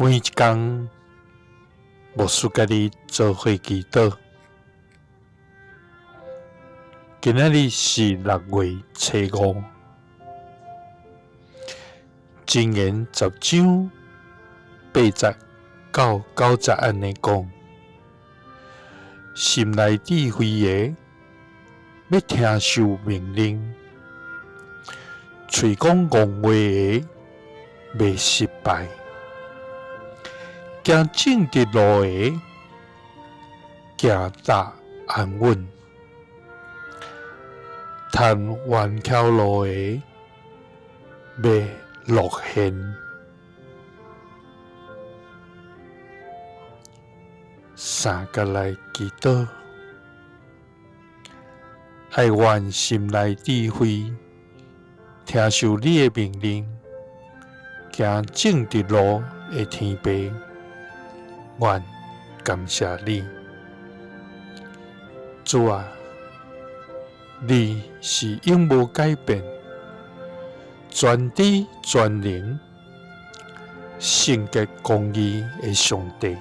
每一工，牧師佮你做伙祈禱。今仔日是6月初5，箴言10章8節到9節按呢講：心內智慧的，欲聽受命令；喙講戇話的，袂失敗。行正直路的，行踏安穩；探彎曲路的，欲落陷。三佮來祈禱，愛阮心內智慧，聽受你的命令，行正直路的天父，阮感謝你，主啊，你是永無改變、全知全能、聖潔公義的上帝。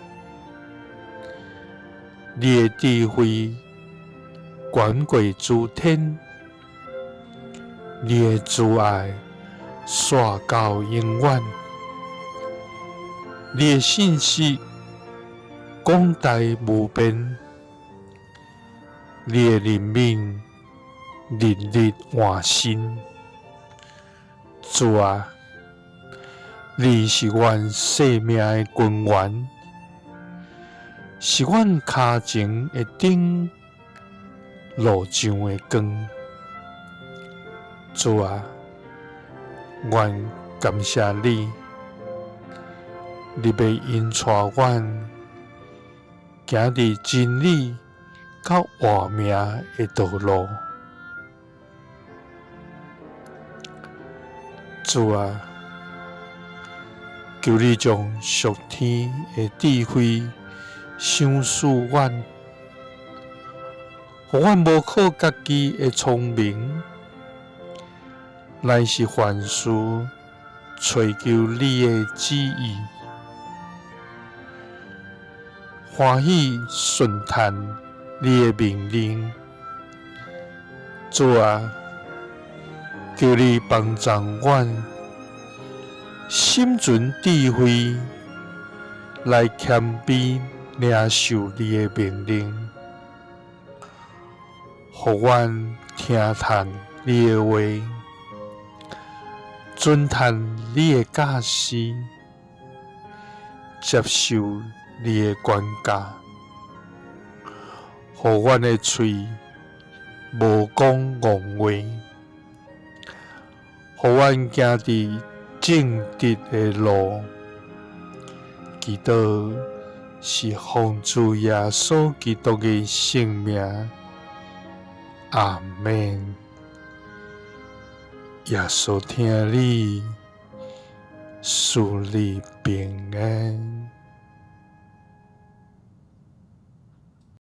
你的智慧懸過諸天，你的慈愛紲到永遠，你的信實廣大無邊，你的憐憫日日換新。主啊，你是阮生命的根源，是阮跤前的燈，路上的光。主啊，阮感謝你，你欲引帶阮行佇真理佮活命的道路。主啊，求你將屬天的智慧賞賜阮，予阮無靠家己的聰明，乃是凡事揣求你的旨意，歡喜順從你的命令。主啊，求你幫助阮心存智慧，來謙卑領受你的命令，予阮聽從你的話，遵行你的教示，接受你的管教，予阮的喙無講戇話，予阮行佇正直的路。祈禱是奉主耶穌基督的聖名，阿們。耶穌疼你，賜你平安。